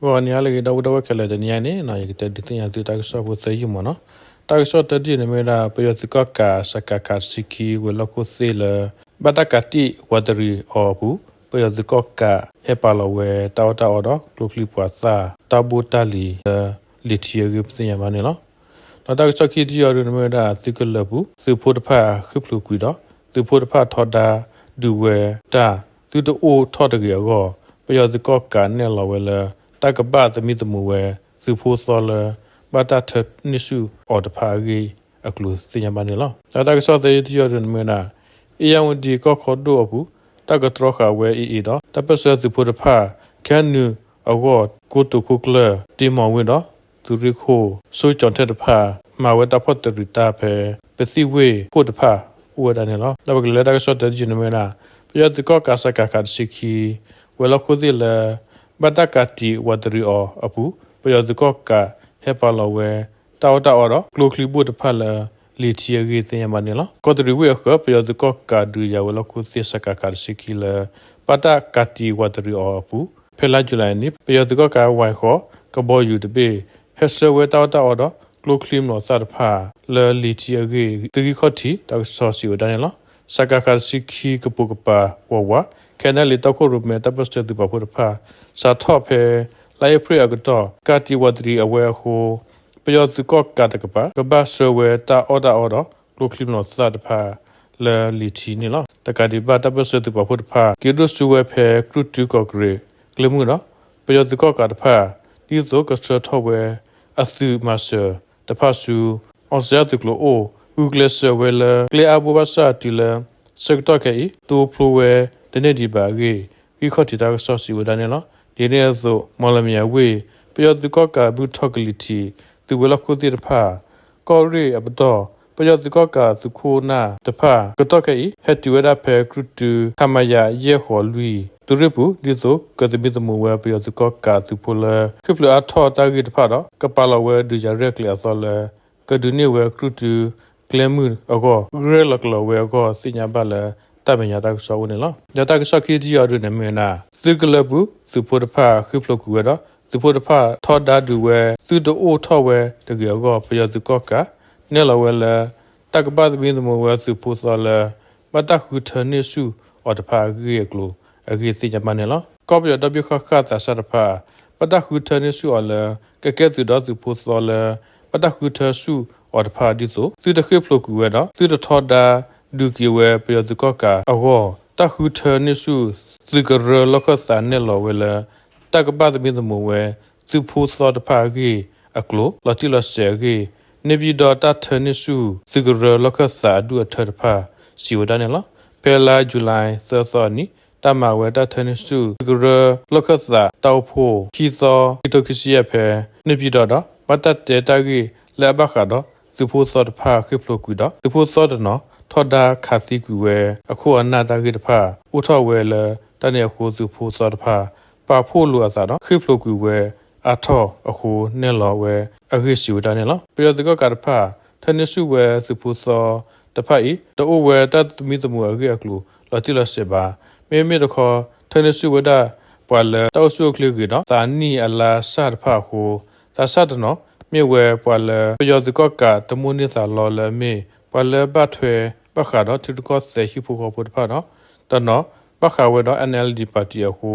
ဂီၤနံၤဟါလၢအဂ့ၤ ဒီပုၢ်ဝဲၢ်ခဲလၢာ်, တနံၤအံၤန့ၣ် ယကတဲဒုးသ့ၣ်ညါသုတၢ်ကစီၣ်ဖိသၢယုၢ်မးနီၤ. တၢ်ကစီၣ်တၢတယုၢ်န့ၣ်မ့ၢ်ဝဲဒၣ် ပယီၤသုးကီၣ်ကး စကခ တဆံခံ ဝဲၤလီၢ်ခိၣ်သ့ၣ်လၢ ဘၣ်တၢ်ကးတံာ်ဝးတရံးအီၤအပူၤ ပယီၤသုးကီၣ်ကးဟဲပာ်လီၤဝဲတၢ်အီၣ်တၢ်အီဒီး ကျိချံမျိာ်သၣ် တၢ်ဘိၣ်တၢ်လံၤလၢလံာ်ထံအဂ့ၢ် ပသ့ၣ်ညါဘၣ်န့ၣ်လီၤ. ဒီးတၢ်ကစီၣ်ခံတယုၢ်ဒုန့ၣ်မ့ၢ်ဝဲဒၣ် သုးကလၢၤပူၤ သုးဖိတဖၣ်ဃ့ၢ်ဖျိးကွံာ်ဒီး သုးဖိတဖၣ်ထီဒါဒုးဝဲတၢ် သုတအိၣ်ထီၣ်တဂ့ၤအဂီၢ် ပယီၤသုးကီၣ်ကးနဲၣ်လီၤဝဲလၢ တၢ်ကဘၣ်သမံသမိးဝဲ သုးဖိသီလၢ ဘၣ်တၢ်ထၢန့ၢ်ဆူၣ်အီၤတဖၣ်အဂ့ၢ်အကျိၤသ့ၣ်ညါဘၣ်န့ၣ်လီၤ. ဒီးတၢ်ကစီၣ်သၢတယုၢ်ဒုန့ၣ်မ့ၢ်ဝဲဒၣ် အ့ၣ်ယၣ်ဝတံၣ်ကီၢ်ခီဒိၣ်အပူၤ တၢ်ကတြီဃာ်ဝဲအ့ၣ်အ့ၣ်ဒီး တၢ်ပၢၢ်ဆၢသုးဖိတဖၣ် ခဲအံၤနုာ်အဂီၢ် ကိတိာ်ခိၣ်ကျၢၢ် တ့မီၤဝ့ၢ်ဒီး သုးရ့ၣ်ခိၣ် စိကၠီၤထဲၣ်တဖၣ် မၤဝဲတၢ်ဖီၣ်တရံးတၢ်ဖဲ ပသံၣ်ဝ့ၢ်ခိၣ်တဖၣ်အိၣ်ဝဲဒၣ်န့ၣ်လီၤ. ဒီးပကလဲၤလၢတၢ်ကစီၣ်တၢတယုၢ်န့ၣ်မ့ၢ်ဝဲဒၣ် ပယီၤသုးကီၣ်ကး စကခ တဆံခံ ဝဲၤလီၢ်ခိၣ်သ့ၣ်လၢ ဘၣ်တၢ်ကးတံာ်ဝးတရံးအီၤအပူၤ ပယီၤသုးကီၣ်ကးဟဲပာ်လီၤဝဲ တၢ်အီၣ်တၢ်အီဒီး ကျိချံဘိၣ်တဖၣ်လၢလံာ်ထံအဂ့ၢ်သ့ၣ်ညါဘၣ်န့ၣ်လီၤ. ကီးတရံးဝ့ၢ်အဃၢၤ ပယီၤသုးကီၣ်ကးဒုးယၤဝဲၤလီၢ်ခိၣ်သ့ၣ် စကခ တဆံခံလၢ ဘၣ်တၢ်ကးတံာ်ဝးတရံးအီၤအပူၤ ဖဲလါယူၤလံအနံၤ ပယီၤသုးကီၣ်ကးဝဲၤဃီၤ ကဘီယူၤတဘ့ၣ် ဟဲဆှၢဝဲတၢ်အီၣ်တၢ်အီဒီး ကျိချံမျိာ်သၣ်တဖၣ်လၢလံာ်ထံအဂ့ၢ် သုးဂံၢ်ခီၣ်ထံးတၢ်ကစီၣ်စံးဝဲဒၣ်န့ၣ်လီၤ. စကခ တဆံခံ ကပိာ်ကပၤဝးဝး ခဲအံၤနုာ်လံာ်တီခိၣ်ရိၣ်မဲ တၢ်ပၢၢ်ဆၢသုးပာ်ဖှိၣ်တဖၣ် စးထီၣ်ဖဲ လါအ့ဖြ့ၣ်အကတီၢ် ကးတံာ်ဝးတရံးအဝဲအဃိ ပယီၤသုးကီၣ်ကးတကပၤ ကဘၣ်ဆှၢဝဲတၢ်အီၣ်တၢ်အီဒီး ကျိချံမျိာ်သၣ်တဖၣ်လၢလံာ်ထံန့ၣ်လီၤ. တကးဒံးဘၣ် တၢ်ပၢၢ်ဆၢသုးပာ်ဖှိၣ်တဖၣ် က့ၤဒိၣ်ဆူဝဲဖဲ ကြုၢ်တုကီၢ်ကရ့ၣ်ကျဲမုၢ်ဒီး ပယီၤသုးကီၣ်ကးတဖၣ် ဒ်သိးကဆှၢထီၣ်ဝဲအသုးမၤစၢၤတဖၣ်ဆူ အီစထြ့လယါသုးကျိၤအိၣ် ဂုာ်ကျဲးစၢးဝဲလၢ ကျဲအါဘိဘၣ်ဆၣ်တုၤလၢ ဆၢကတီၢ်ခဲအံၤ သိဖျိဝဲတန့ၢ်ဒံးဘၣ်အဂ့ၢ် ဂံၢ်ခီၣ်ထံးတၢ်ကစီၣ်စံးဝဲဒၣ်န့ၣ်လီၤ. ဒ်န့ၣ်အသိး မီၣ်လမံၤအဝ့ၢ် ပယီၤသုးကီၣ်ကးဘုၣ်ထီၣ်ကလံၤထံး သုးဝဲၤလီၢ်ခိၣ်သ့ၣ်တဖၣ် ကီၢ်ရ့ၣ်အပတီၢ် ပယီၤသုးကီၣ်ကးသုးခိၣ်နၢ်တဖၣ် ကတီၢ်ခဲအံၤ ဟဲတုၤဝဲဒၣ်ဖဲ ကြုၢ်တု ခမရ ယဲၢ်ဃိးလွံၢ် သုးရ့ၣ်ပူၤ ဒ်သိးကသမံသမိးဝဲပယီၤသုးကီၣ်ကးသုးဖိလၢ ဃ့ၢ်ဖျိးအါထီၣ်တၢ်ဂ့ၢ်တဖၣ်ဒီး ကပာ်လီၤဝဲဒုးယၤရဲၣ်ကျဲၤအသီလၢ ကဒုးန့ၢ်ဝဲကြုၢ်တုကျဲမုၢ်အဂီၢ် ရဲၣ်လီၤကျဲၤဝဲအဂီၢ် သ့ၣ်ညါဘၣ်လၢတၢ်မဲာ်ညါတၢ်ကစီၣ်အအိၣ်န့ၣ်လီၤ. ဒီးတၢ်ကစီၣ်ခံတယုၢ်အံၤဒုန့ၣ်မ့ၢ်ဝဲဒၣ် သုးကလၢၤပူၤ သုးဖိတဖၣ်ဃ့ၢ်ဖျိးကွံာ်ဝဲဒီး သုးဖိတဖၣ်ထီဒါဒုးဝဲ သုတအိၣ်ထီၣ်ဝဲတဂ့ၤအဂီၢ် ပယီၤသုးကီၣ်ကး နဲၣ်လီၤဝဲလၢ တၢ်ကဘၣ်သမံသမိးဝဲသုးဖိသီလၢ ဘၣ်တၢ်ဃုထၢန့ၢ်ဆူၣ်အီၤတဖၣ်အဂ့ၢ်အကျိၤအဂ့ၢ်သ့ၣ်ညါဘၣ်န့ၣ်လီၤ. ကီၢ်ပယီၤဒီဘ့ၣ်ဃၣ်ဃၣ်သးစၢ်တဖၣ် ဘၣ်တၢ်ဃုထၢန့ၢ်ဆူၣ်အီၤလၢ ကကဲသုးဒီးသုးဖိသီလၢ ဘၣ်တၢ်ဃုထၢဆူၣ်အီၤတဖၣ်ဒ်သိး သုတဃ့ၢ်ဖျိးကွံာ်ဝဲဒီး သုတထီဒါဒုးက့ၤဝဲပယီၤသုးကီၣ်ကးအဂီၢ် တၢ်ဃုထၢန့ၢ်ဆူၣ်သုးကရၢလီၢ်ခၢၣ်သးနဲၣ်လီၤဝဲလၢ တၢ်ကဘၣ်သမံသမိးဝဲ သုးဖိသီတဖၣ်အဂ့ၢ်အကျိၤ လီၤတံၢ်လီၤဆဲးအဂ့ၢ် န့ၣ်ပၠံၣ်ဒီးတၢ်ထၢန့ၢ်ဆူၣ်သုးကရၢလီၢ်ခၢၣ်သးအဒူၣ်အထၢတဖၣ် စံးဝဲဒၣ်န့ၣ်လီၤ. ဖဲလါယူၤလံသၢသီအနံၤ တၢ်မၤဝဲတၢ်ထၢန့ၢ်ဆူၣ်သုးကရၢလီၢ်ခၢၣ်သးတၢ်အိၣ်ဖှိၣ် ခံသီ ခံကထိခံဆံယဲၢ်ဖဲ န့ၣ်ပၠံၣ်ဒီး ဘၣ်တၢ်တဲတၢ်ဂ့ၢ်လၢအဘၣ်ဃးဒီးသုးဖိသီတဖၣ်ဃ့ၢ်ဖျိးကွံာ်ဒီး သုးဖိသီတနီၤ ထီဒါခးသံကွံာ်ဝဲအခိၣ်အနၢ်တၢ်ဂ့ၢ်တဖၣ် အိၣ်ထီၣ်ဝဲလၢတၢ်န့ၣ်အဃိ သုးဖိသီတဖၣ် ပာ်ဖှိၣ်လိာ်အသးဒီး ဃ့ၢ်ဖျိးကွံာ်ဝဲအါထီၣ်အဃိ နဲၣ်လီၤဝဲအဂ့ၢ်စံးဝဲဒၣ်န့ၣ်လီၤ. ပယီၤသုးကီၣ်ကးတဖၣ် ထၢန့ၢ်ဆူၣ်ဝဲသုးဖိသီတဖၣ်အံၤ တအိၣ်ဝဲတၢ်သမံသမိးအဂ့ၢ်အကျိၤ လီၤတံၢ်လီၤဆဲးဘၣ်. မ့မ့ၢ်တခီ ထၢန့ၢ်ဆူၣ်ဝဲဒၣ် ပှၤလၢတၢ်အိၣ်ဆူၣ်အိၣ်ချ့ဂ့ၤဒီး သးနံၣ်အလါစၢ်တဖၣ်အဃိ သးစၢ်တနီၤ မ့ၢ်ဝဲပှၤလၢ ပယီၤသုးကီၣ်ကးတမိၣ်န့ၢ်သးလီလၢအမ့ၢ် ပှၤလၢဘၣ်ထွဲဘၣ်ဃးဒီးထံရူၢ်ကီၢ်သဲးဟံၣ်ဖိဃီဖိတဖၣ်ဒီး တနီၤ ဘၣ်ဃးဝဲဒီး NLD party အဃိ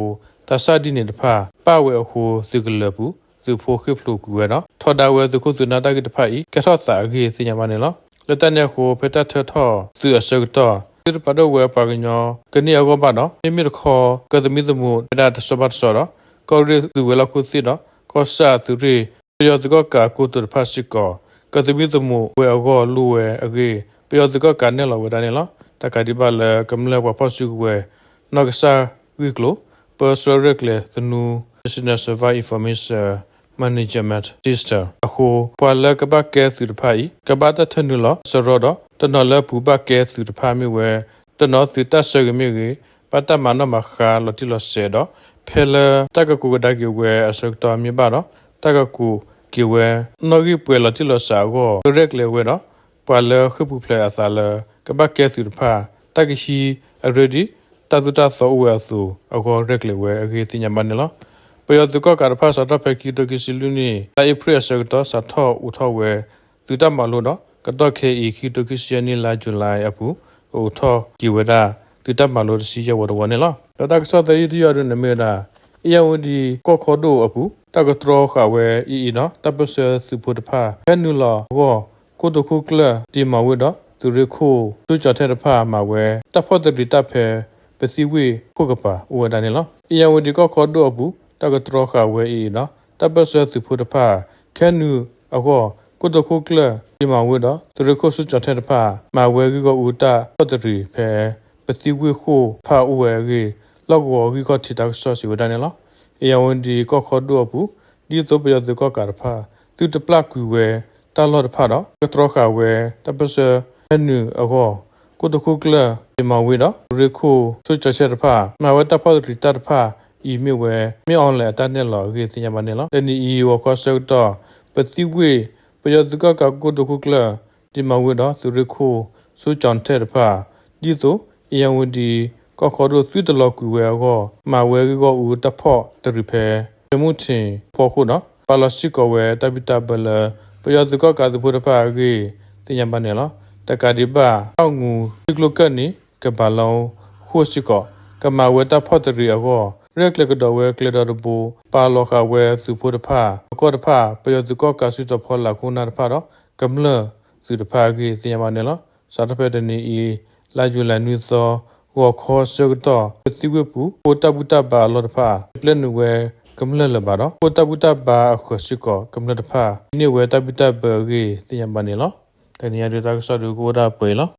သးစၢ်ဒ်န့ၣ်တဖၣ် ပၣ်ဝဲအဃိ သုးကလၢၤပူၤ သုးဖိဃ့ၢ်ဖျိးကွံာ်ဝဲဒီး ထီဒါဝဲသုးခိၣ်သုးနၢ်တၢ်ဂ့ၢ်တဖၣ်အံၤ ကဲထီၣ်သးအဂ့ၢ်သ့ၣ်ညါဘၣ်န့ၣ်လီၤ. လၢတၢ်န့ၣ်အဃိ ဖဲတၢ်ထၢထီၣ်သုးအဆၢကတီၢ် သုတပာ်ဒိၣ်ဝဲပှၤကညီကန့ၢ်အဂီၢ်ဘၣ်ဒီး မ့မ့ၢ်တခီ ကသမံသမိးဝဲဒၣ်တစီဘၣ်တစီဒီး ကီၢ်ရ့ၣ်သုးဝဲၤလီၢ်ခိၣ်သ့ၣ်ဒီး ကီၢ်ဆၣ်သုးရ့ၣ် ပယီၤသုးကီၣ်ကးကိတိာ်တဖၣ်စ့ၢ်ကီး ကသမံသမိးဝဲအဂီၢ်လိၣ်ဝဲအဂ့ၢ် ပယီၤသုးကီၣ်ကးနဲၣ်လီၤဝဲဒၣ်န့ၣ်လီၤ. တၢ်ကးဒံးဘၣ်လၢကမျၢၢ်ပှၤဖီၣ်စုကဝဲၤ နီၢ်ကစၢ်ဂ့ၢ်ကျိၤ ပၢဆှၢရဲၣ်ကျဲၤသနူ National Survivor Information Management System အဃိ ပှၤလၢကဘၣ်ကဲသုးတဖၣ်အံၤ ကဘၣ်တၢ်ထၢနုာ်လီၤစရီဒီး တနီၤလၢပှၤဘၣ်ကဲသုးတဖၣ်မ့ၢ်ဝဲ တနီၤသုးတၢ်ဆၢဂ့ၤမ့ၢ်ဂ့ၤ ဘၣ်တၢ်မၤနီၣ်မၤဃါလီၤတံၢ်လီၤဆဲးဒီး ဖဲလၢတၢ်ကကိးကဒါက့ၤဝဲအဆၢကတီၢ်မ့ၢ်ဘၣ်ဒီး တၢ်ကကိးက့ၤဝဲ နီၣ်ဂံၢ်ပှဲၤလီၤတံၢ်လီၤဆဲးအဂီၢ် ကရဲၣ်ကျဲၤဝဲဒီး ပှၤလၢဃ့ၢ်ပူၤဖျဲးအသးလၢ ကဘၣ်ကဲသုးတဖၣ် တၢ်ကဟံးအရ့ဒ် တၢ်သိၣ်တၢ်သီအိၣ်ဝဲအသိး အဂီၢ်ရဲၣ်ကျဲၤဝဲအဂ့ၢ်သ့ၣ်ညါဘၣ်န့ၣ်လီၤ. ပယီၤသုးကီၣ်ကးတဖၣ် စးထီၣ်ဖဲခံကထိခံဆံလွံၢ်နံၣ် လါအ့ဖြ့ၣ်အဆၢကတီၢ် စးထီၣ်အိးထီၣ်ဝဲ သုးတၢ်မၤလိဒီး ကတီၢ်ခဲအံၤ ခံကထိခံဆံယဲၢ်နံၣ် လါယူၤလံအပူၤ ကအိးထီၣ်က့ၤဝဲဒၣ် သုးတၢ်မၤလိတဆံယဲၢ်ဝီတဝီန့ၣ်လီၤ. ဒီးတၢ်ကစီၣ်သၢယုၢ်တယုၢ်အံၤဒုးန့ၣ်မ့ၢ်ဝဲဒၣ် အ့ၣ်ယၣ်ဝတံၣ်ကီၢ်ခီဒိၣ်အပူၤ တၢ်ကတြီဃာ်ဝဲအံၤအံၤဒီး တၢ်ပၢၢ်ဆၢသုးဖိတဖၣ် ဟဲနုာ်လီၤအဂီၢ် ခိၣ်သဃိၣ်ကျၢၢ် တံၤမၤဝ့ဒီး သုးရ့ၣ်ခိၣ်ဆူကၠီၤထဲတဖၣ် မၤဝဲတၢ်ဖီၣ်တရံးတၢ်ဖဲ ပသံဝ့ၢ်ခိၣ်ကပၤအိၣ်ဝဲဒၣ်န့ၣ်လီၤ. အ့ၣ်ယၣ်ဝတံၣ်ကီၢ်ခီဒိၣ်အပူၤ တၢ်ကတြီဃာ်ဝဲအံၤအံၤဒီး တၢ်ပၢၢ်ဆၢသုးဖိတဖၣ် ဟဲနုာ်အဂီၢ် ခိၣ်သဃိၣ်ကျၢၢ် တံၤမၤဝ့ဒီး သုးရ့ၣ်ခိၣ်ဆူကၠီၤထဲတဖၣ် မၤဝဲဂ့ၢ်ဂီၢ်အူတၢ်ဖီၣ်တရံးဖဲ ပသံဝ့ၢ်ခိၣ်ဖၣ်အိၣ်ဝဲအဂ့ၢ် လီၢ်ကဝီၤဂံၢ်ခီၣ်ထံးတၢ်ကစီၣ်စံးဝဲဒၣ်န့ၣ်လီၤ. အ့ၣ်ယၣ်ဝတံၣ်ကီၢ်ခီဒိၣ်အပူၤ ဒ်သိးပယီၤသုးကီၣ်ကးတဖၣ် သုတပျၢ်ကွံာ်ဝဲတၢ်လီၢ်တဖၣ်ဒီး ကတြီဃာ်ဝဲ တၢ်ပၢၢ်ဆၢဟဲနုာ်အဂီၢ် ခိၣ်သဃိၣ်ကျၢၢ် တံၤမၤဝ့ဒီး သုးရ့ၣ်ခိၣ်ဆူကၠီၤထဲတဖၣ် မၤဝဲတၢ်ဖီၣ်တရံးတၢ်တဖၣ်အံၤမ့ၢ်ဝဲ မ့ၢ်အီလဲၣ်အတၢ်နဲၣ်လီၤအဂ့ၢ်သ့ၣ်ညါဘၣ်န့ၣ်လီၤ. တနံၤအံၤဂီၤခီဆၢကတီၢ် ပသံဝ့ၢ် ပယီၤသုးကီၣ်ကးခိၣ်သဃိၣ်ကျၢၢ် တံၤမၤဝ့ဒီး သုးရ့ၣ်ခိၣ်ဆူကၠီၤထဲတဖၣ် ဒ်သိး အ့ၣ်ယၣ်ဝတံၣ်ကီၢ်ခီဒိၣ်သုတလီၤကွံာ်ဝဲအဂီၢ် မၤဝဲဂ့ၢ်ဂီၢ်အူတၢ်ဖီၣ်တရံးဖဲ ဖဲမုၢ်ထံးဖီခိၣ်ဒီး ပာ်လီၤစ့ၢ်ကီးဝဲတၢ်ဘံၣ်တၢ်ဘၢလၢ ပယီၤသုးကီၣ်ကးသုးဖိတဖၣ်အဂ့ၢ်သ့ၣ်ညါဘၣ်န့ၣ်လီၤ. တကးဒံးဘၣ် တၢ်အိၣ်မူထံကျိကၢၢ်နံၤ ကဘၣ်လီဃိၣ်စ့ၢ်ကီး ကမၤဝဲတၢ်ဖီၣ်တရံးအဂီၢ် ရဲၣ်ကျဲၤကဒီးဝဲကျဲဒီတဘိ ပာ်လီၤဃာ်ဝဲသုးဖိတဖၣ် အကီၢ်တဖၣ် ပယီၤသုးကီၣ်ကးစုတီၤဖီလာ်ခိၣ်နၢ်တဖၣ်ဒီး ကမျၢၢ်သုးတဖၣ်အဂ့ၢ်သ့ၣ်ညါဘၣ်န့ၣ်လီၤ. စးထီၣ်ဖဲတနံၤအံၤ လါယူၤလံနွံသီ ဂီၤခီဆၢကတီၢ် ပသံဝ့ၢ်ပူၤ ခိၣ်တၢ်ဘူၣ်တၢ်ဘါအလီၢ်တဖၣ် တပျဲနုာ်ဝဲကမျၢၢ်လၢၤဘၣ်ဒီး ခိၣ်တၢ်ဘူၣ်တၢ်ဘါအဃၢၤစ့ၢ်ကီး ကမျၢၢ်တဖၣ် ဟံးန့ၢ်ဝဲတၢ်ဘံၣ်တၢ်ဘၢအဂ့ၢ်သ့ၣ်ညါဘၣ်န့ၣ်လီၤ. တနံၤအံၤဒုးတၢ်ကစီၣ်ဒုးကအိၣ်ဒၣ်ပှဲၤအံၤလီၤ.